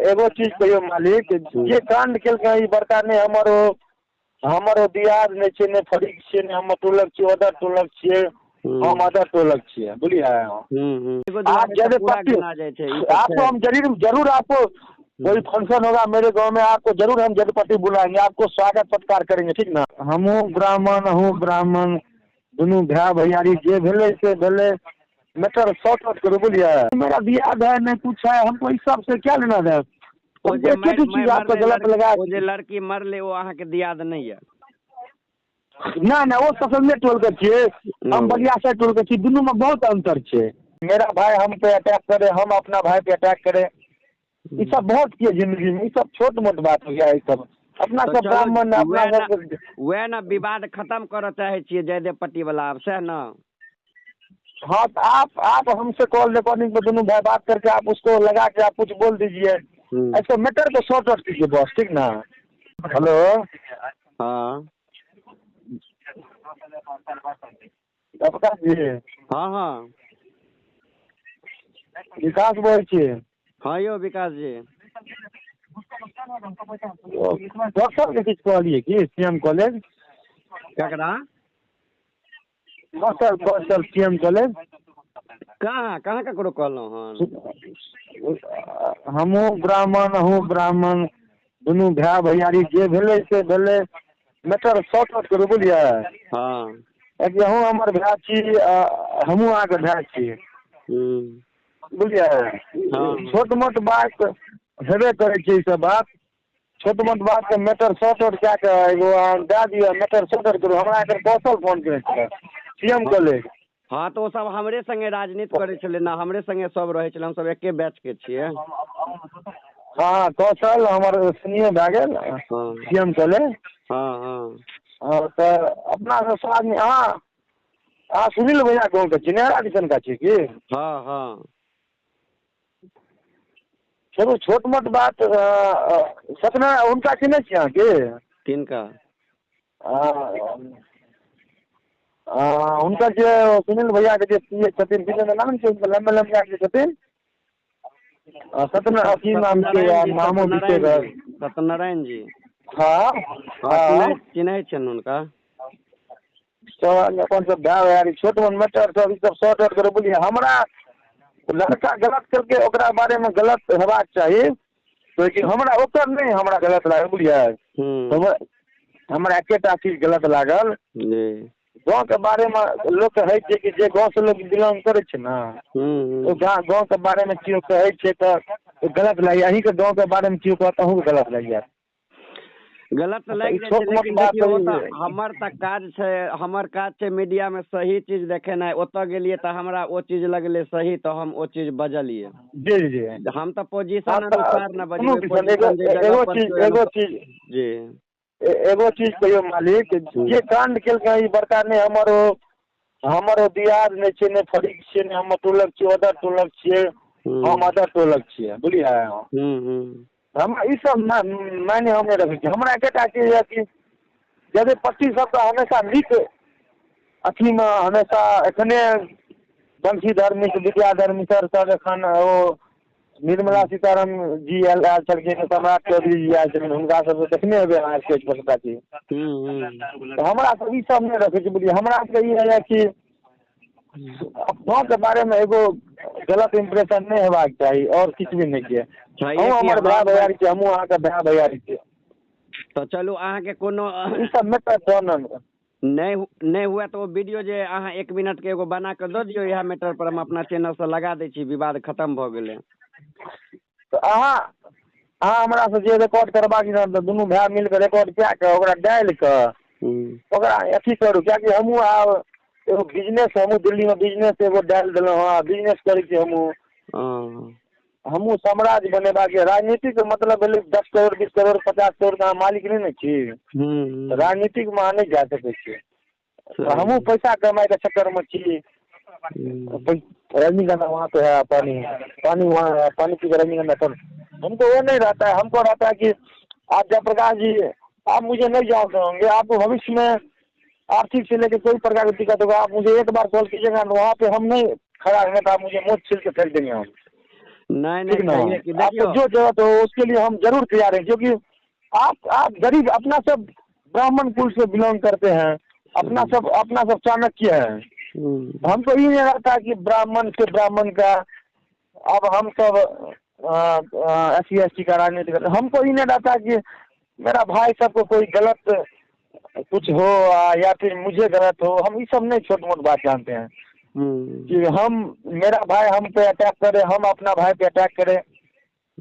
एगो चीज कहियौ मालिक, जे काण्ड केलकै ई बड़का नहि हमर ओ हमर ओ दियाद नहि छै, नहि फरीक छियै, नहि हमर टोलक छियै, अदर टोलक छियै, हम अदर टोलक छियै, बुझलियै? आप जैसे पट्टी आपको हम जरूर जरूर आपको कोई फंक्शन होगा मेरे गांव में आपको जरूर हम जगपति बुलाएंगे, आपको स्वागत सत्कार करेंगे, ठीक ना? हमहूँ ब्राह्मण अहूँ ब्राह्मण, दुनू भाय भैयारी जे भेलै से भेलै, मैटर सॉर्ट आउट करू, बुझलियै? मेरा दियाद है नहीं कुछ है, हमको इस सब से क्या लेना है। ओ जे एक एक चीज आपको गलत लगा। ओ जे लड़की मरले ओ अहाँके दियाद नहि यऽ? नहि नहि, ओ ससंदे टोल के छियै, हम बलियासर टोल के छी, दुनू में बहुत अंतर छै। मेरा भाई हम पे अटैक करे, हम अपना भाई पे अटैक करे, ई सब बहुत किए जिंदगी में, ई सब छोट मोट बात हो गया। ई सब अपना तऽ सब चलू, ब्राह्मण अपना वएह ने सब। वएह ने विवाद खत्म करऽ चाहै छियै जयदेव पट्टी वाला आब, सएह ने? हाँ, तो आप हमसे कॉल रिकॉर्डिंग पे दोनों भाई बात करके आप उसको लगा के आप कुछ बोल दीजिए, ऐसे मैटर को सॉर्ट आउट कीजिए बॉस, ठीक ना? हेलो। हँ। प्रकाश जी। हँ हँ। विकास बोलै छी। हँ यौ विकास जी। डॉक्टर के किछु कहलियै की सी एम कॉलेज? ककरा? Doctor Kaushal, C M college. कहाँ कहाँ ककरो कहलहुँ हन? हमहूँ ब्राह्मण अहूँ ब्राह्मण, दुनू भाय भैयारी जे भेलै से भेलै, मैटर सॉर्ट आउट करू, बुझलियै? हँ। कियाकि अहूँ हमर भाय छी, हमहूँ अहाँके भाय छी, बुझलियै? हँ। छोट मोट बात हेबे करै छै, ई सब बात छोट मोट बातके मैटर सॉर्ट आउट कए कऽ एगो अहाँ दए दिअ, मैटर सॉर्ट आउट करू। हमरा एखन कौशल फोन केने छलै, सी एम कॉलेज। हँ, तऽ ओ सब हमरे संगे राजनीति करै छलै ने, हमरे संगे सब रहै छलै, हमसब एके बैच के छियै। हँ, कौशल हमर सीनियर भए गेल। हँ। C M college. हँ हँ। हँ, तऽ अपना सब सब आदमी अहाँ अहाँ सुनील भैया गाँवके छी, नेहरा दिसनका छी की? हँ हँ। चलू, छोट मोट बात। सत्यनारायण हुनका चिन्है छियै अहाँ की? किनका? हुनकर जे सुनील भैयाके जे पी ए छथिन, विजेन्द्र नाम छै हुनकर, लम्बे लम्बे जे छथिन, सत्यनारायण की नाम छै सत्यनारायण यार, जी। नामो बिसरि सत्यनारायण रहल जी, सत्यनारायण जी। हँ। हँ। हँ। चिन्है छियनि हुनका। सब आदमी अपन सब भाय भैयारी, छोट मोट मैटर सब ई सब सॉर्ट आउट करू, बुझलियै? हमरा लड़का गलत केलकै, ओकरा बारेमे गलत हेबाक चाही, लेकिन हमरा ओकर नहि, हमरा गलत लागल, बुझलियै? हमरा हमरा एकेटा चीज गलत लागल। गाँवके बारेमे लोक कहै छै कि जे गाँवसँ लोक बिलोंग करै छै ने, ओ गाँवके बारेमे केओ कहै छै तऽ ओ गलत लागि, अहीँके गाँवके बारेमे केओ कहत, अहूँके गलत लागि जायत। गलत तऽ तऽ लागि ई जाइ छै, छोट मोट लेकिन बात देखियौ, ओतऽ हमर तऽ काज छै, हमर काज छै मीडियामे सही चीज देखेनाइ। ओतऽ गेलियै तऽ हमरा ओ चीज लगलै सही, तऽ हम ओ चीज बजलियै। जी जी। हम तऽ हँ, पोजिशन तऽ अनुसार ने कोनो बजबै, विषय एगो पोजिशन जे जगह एगो पर चीज छै एगो अनुसार चीज जी। एगो चीज कहियौ मालिक, जे काण्ड केलकै ई बड़का नहि हमर ओ हमर ओ दियाद नहि छै, नहि फरीक छियै, नहि हमर टोलक छियै, अदर टोलक छियै, हम अदर टोलक छियै, बुझलियै? हमरा ई सब मायने हम नहि रखै छी। हमरा एकेटा चीज यऽ कि यदि पट्टी सबके हमेशा नीक अथीमे हमेशा एखने बंशीधर मिश्र, विद्याधर मिश्र सब, एखन ओ निर्मला सीतारमण जी आयल आयल छलखिन, सम्राट चौधरी जी आयल छलखिन, हुनका सबके देखने हेबै अहाँ स्टेज पर सबटा चीज। तऽ हमरा सब ई सब नहि रखै छी, बुझलियै? हमरा सबके ई होइए कि गाँवके बारेमे एगो गलत इम्प्रेशन नहि हेबाक चाही, आओर किछु भी नहि छै। छैहे अहूँ कि हमर भाय हम भैयारी छी, हमहूँ अहाँके भाय भैयारी छी। तऽ चलू, अहाँके कोनो ई सब मैटर नहि नहि हुए तऽ ओ वीडियो जे अहाँ 1 मिनटके एगो बना कऽ दऽ दियौ, इएह मैटर पर हम अपना चैनलसँ लगा दै छी, विवाद खतम भऽ गेलै। तऽ अहाँ अहाँ हमरासँ जे रिकॉर्ड करबाक यऽ तऽ दुनू भाय मिल कऽ रिकॉर्ड कए कऽ ओकरा डालि कऽ ओकरा अथी करू, किएकि हमहूँ आब एगो बिजनेस, हमहूँ दिल्लीमे बिजनेस एगो डालि देलहुँ हँ, बिजनेस करै छी हमहूँ। हमहूँ साम्राज्य बनेबाक यऽ। राजनीतिके मतलब भेलै 10 करोड़, 20 करोड़, 50 करोड़के अहाँ मालिक नहि ने छी। तऽ राजनीतिकमे अहाँ नहि जा सकै छियै। तऽ हमहूँ पैसा कमाइके चक्करमे छी। रजनीगंधा वहाँ पे है, पानी पानी वहाँ है, पानी पी के रजनीगंधा कौन, हमको वो नहीं रहता है। हमको रहता है कि आप जयप्रकाश जी, आप मुझे नहीं जानते होंगे, आपको भविष्य में आर्थिक से लेकर कोई प्रकार की दिक्कत होगा, आप मुझे एक बार कॉल कीजिएगा, वहाँ पे हम नहीं खड़ा रहेंगे तो आप मुझे मोच छील के फेंक देंगे हम। नहीं नहीं, ठीक ना? चाहिए कि आपको देखियो जो जरूरत हो उसके लिए हम जरूर तैयार हैं, क्योंकि आप गरीब, अपना सब ब्राह्मण कुल से बिलोंग करते हैं, अपना सब चाणक्य है। हमको ये नहीं रहता कि ब्राह्मण से ब्राह्मण का, अब हम सब SC ST का राजनीति करते, हमको ये नहीं रहता कि मेरा भाई सबको कोई गलत कुछ हो या फिर मुझे गलत हो। हम ये सब नहीं छोट मोट बात जानते हैं कि हम, मेरा भाई हम पे अटैक करे, हम अपना भाई पे अटैक करे,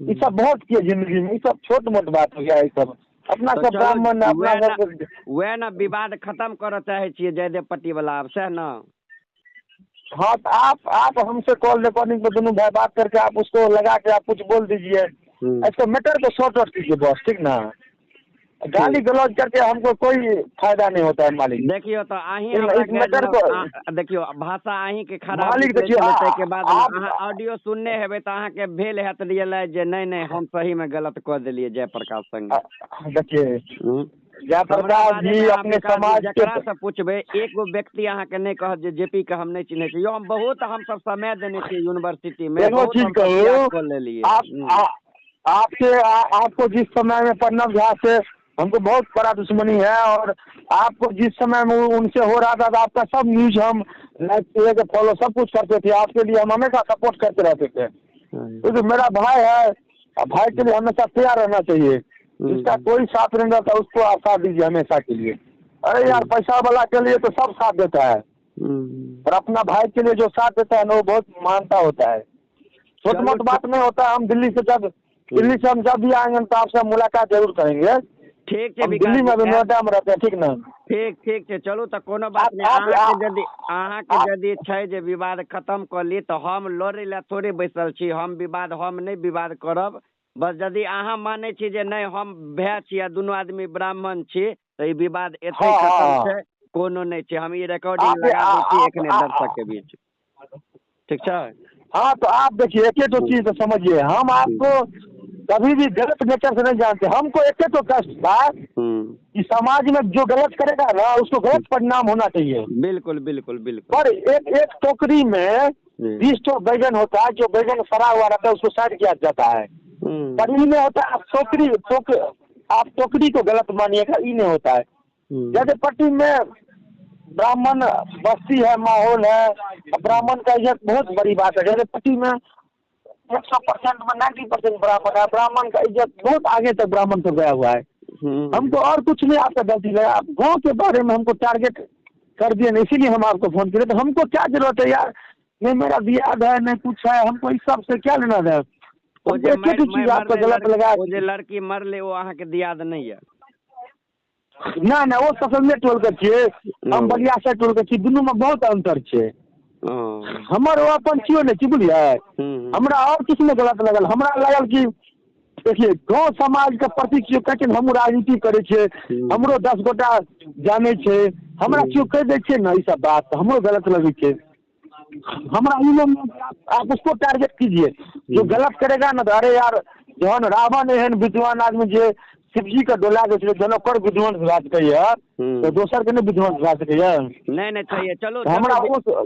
ये सब बहुत किए जिंदगी में, ये सब छोट मोट बात हो गया। ये सब अपना तो सब चलो, ब्राह्मण अपना वएह सब वएह ना विवाद खत्म करऽ चाहै छियै जयदेव पट्टी वाला आब, सएह ना? हाँ, तो आप हमसे कॉल रिकॉर्डिंग पे दोनों भाई बात करके आप उसको लगा के आप कुछ बोल दीजिए, इसको मैटर को सॉर्ट आउट कीजिए बॉस, ठीक ना? गाली गलौज करके हमको कोई फायदा नहीं होता है मालिक। देखियो तो अहीं इस हमरा मैटर गाली को देखियो भाषा अहीं के खराब मालिक निकलै देखियो, छलै, ताहिके बाद आप अहाँ ऑडियो सुनने हेबै तऽ अहाँके भेल हैत रियलाइज जे नहीं नहीं हम सही में गलत कऽ देलियै जयप्रकाश संगे। देखिए जयप्रकाश हमरा जी बारेमे अहाँ अपने विकास जी समाज के जकरा से पूछबै एगो व्यक्ति अहाँके नहि कहत जे जेपी के हम नहि चिन्है छी। यौ हम बहुत हमसब समय देने छियै यूनिवर्सिटी में, एगो बहुत चीज हमसब त्याग कहू, कऽ लेलियै। आप आपके आपको जिस समय में प्रणब झा से हमको बहुत बड़ा दुश्मनी है, और आपको जिस समय में उनसे हो रहा था तो आपका सब न्यूज हम लाइक के फॉलो सब कुछ करते थे, आपके लिए हम हमेशा सपोर्ट करते रहते थे, क्योंकि मेरा भाई है और भाई के लिए हमेशा तैयार रहना चाहिए। जिसका कोई साथ नहीं रहता उसको आप साथ दीजिए हमेशा के लिए। अरे यार पैसा वाला के लिए तो सब साथ देता है, पर अपना भाई के लिए जो साथ देता है ना वो बहुत मानता होता है। छोट चलो मोट बात नहीं होता है। हम दिल्ली से जब हम जब भी आएंगे तो आपसे मुलाकात जरूर करेंगे। ठीक छै हम विकास दिल्ली में जी, अभी नोएडा में रहते हैं, ठीक ना? ठीक ठीक छै, चलू तऽ कोनो बात नहि। आप अहाँके यदि अहाँके यदि छै जे विवाद खत्म कऽ ली तऽ हम लड़ै लए थोड़े बैसल छी, हम विवाद हम नहि विवाद करब। बस यदि अहाँ मानै छी जे नहि हम भाय छी आ दुनू आदमी ब्राह्मण छी तऽ ई विवाद एतै हाँ खत्म हाँ छै, कोनो नहि छै। हम ई रिकॉर्डिंग आप लगा दै छी आप एखने दर्शक के बीच, ठीक छै? हाँ तो आप देखिए एक तो चीज तो समझिए, हम आपको कभी भी गलत नेचर से नहीं जानते। हमको एक तो कष्ट था कि समाज में जो गलत करेगा ना उसको गलत परिणाम होना चाहिए। बिल्कुल बिल्कुल बिल्कुल। पर एक एक टोकरी में 20 तो बैगन होता है, जो बैगन सड़ा हुआ रहता है उसको साइड किया जाता है, पर ई नहीं होता। आप टोकरी आप टोकरी को गलत मानिएगा, ई नहीं होता है। जैसे पट्टी में ब्राह्मण बस्ती है, माहौल है, ब्राह्मण का इज्जत बहुत बड़ी बात है। जैसे पट्टी में 100% में 90% ब्राह्मण है, ब्राह्मण का इज्जत बहुत आगे तक ब्राह्मण से गया हुआ है। हमको और कुछ नहीं आपका गलती लगा, आप गाँव के बारे में हमको टारगेट कर दिए, इसीलिए हम आपको फोन किए। तो हमको क्या जरूरत है यार, नहीं मेरा दियाद है नहीं कुछ है, हमको इस सब से क्या लेना है। ओ जे हमको एक ही चीज आपका गलत लगा, ओ जे लड़की मरले ओ अहाँके दियाद नहीं है ना ना, वो ससंदे टोल के छियै, हम बलियासा टोल के छी, दुनू में बहुत अंतर छै। हमर ओ अपन छियो नहि छी, बुझलियै? हमरा और किछु नहि गलत लगल, हमरा लगल कि देखिए गाँव समाज के प्रति केओ कहै छै हमहूँ राजनीति करै छियै, हमरो 10 गोटा जानै छै, हमरा केओ कहि दै छै ने ई सब बात तऽ हमरो गलत लगै छै। हमरा ई आप उसको टारगेट कीजिए, जो गलत करेगा ना तो अरे यार जहन रावण एहन विद्वान आदमी जे शिवजी के डोला दै छलै, जहन ओकर विध्वंस भए सकैया तऽ दोसर के नहि विध्वंस भए सकैया। नहि नहि छैहे, चलू हमरा ओ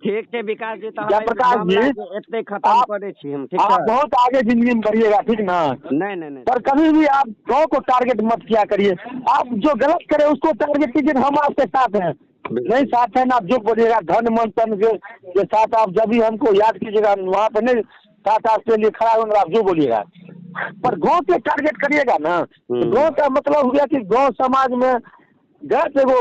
ठीक छै विकास जी, तऽ जयप्रकाश जी एते खत्म करै छी हम, ठीक आप छै? बहुत आगे जिंदगी में बढ़िएगा, ठीक ना? नहीं नहीं नहीं, पर कभी भी आप गाँव को टारगेट मत किया करिए। आप जो गलत करे उसको टारगेट कीजिए, हम आपके साथ हैं, नहीं साथ है ना आप जो बोलिएगा धन मन तन के साथ आप जब भी हमको याद कीजिएगा वहाँ पर नहीं साथ आपके लिए खड़ा होंगे, आप जो बोलिएगा, पर गाँव के टारगेट करिएगा ना। गाँव का मतलब हुआ कि गाँव समाज में गलत एगो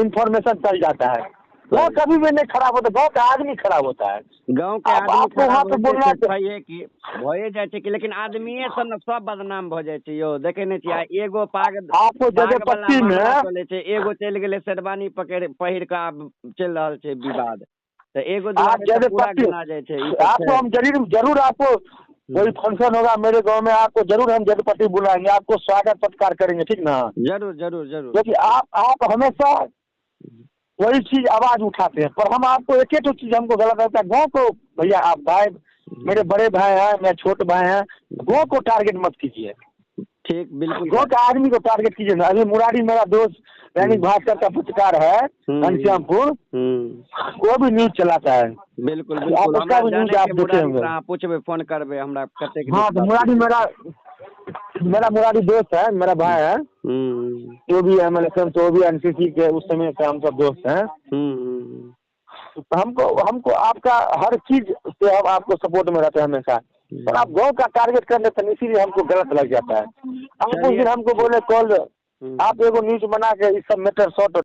इन्फॉर्मेशन चल जाता है। गाँव कभी भी नहीं खराब होता, गाँव का आदमी खराब होता है। गाँव के आप आदमी आपको वहाँ खराब पे होइते बोलना छै, छैहे कि भए जाइ छै कि, लेकिन आदमीये सब ने सब बदनाम भऽ जाइ छै यौ। देखै नहि छियै एगो पाग आपको पाग जगह वाला पट्टी मामला में चलै छै, एगो चलि गेलै शेरवानी पकड़ि पहिर कऽ आब चलि रहल छै विवाद, तऽ एगो आप दुआरे तऽ जगह पूरा पट्टी गिना जाइ छै। ई तऽ आपको छै। हम जरूर जरूर आपको कोई फंक्शन होगा मेरे गांव में आपको जरूर हम जगपति बुलाएंगे, आपको स्वागत सत्कार करेंगे, ठीक ना? जरूर जरूर जरूर। क्योंकि आप हमेशा वही चीज आवाज उठाते हैं, पर हम आपको एक एक चीज हमको गलत लगता है। गाँव को भैया आप भाई मेरे बड़े भाई हैं, मैं छोट भाई हैं, गाँव को टारगेट मत कीजिए। ठीक, बिल्कुल। गाँव के आदमी को टारगेट कीजिए ना। अभी मुरारी मेरा दोस्त दैनिक भास्कर का पत्रकार है घनश्यामपुर, वो भी न्यूज चलाता है। बिल्कुल बिल्कुल। आप उसका भी न्यूज आप देखे होंगे। पूछबे, फोन करबे हमरा कतेक। हाँ, तो मुरारी मेरा मेरा मुरारी दोस्त है, मेरा भाई है, वो भी एम एल एस, तो वो भी एनसीसी के उस समय से हम सब दोस्त हैं। तो हमको हमको आपका हर चीज से हम आपको सपोर्ट में रहते हैं हमेशा, पर आप गाँव का टारगेट कर लेते हैं, इसीलिए हमको गलत लग जाता है। आप उस दिन हमको बोले कॉल, आप एगो न्यूज बना के इस सब मैटर शॉर्ट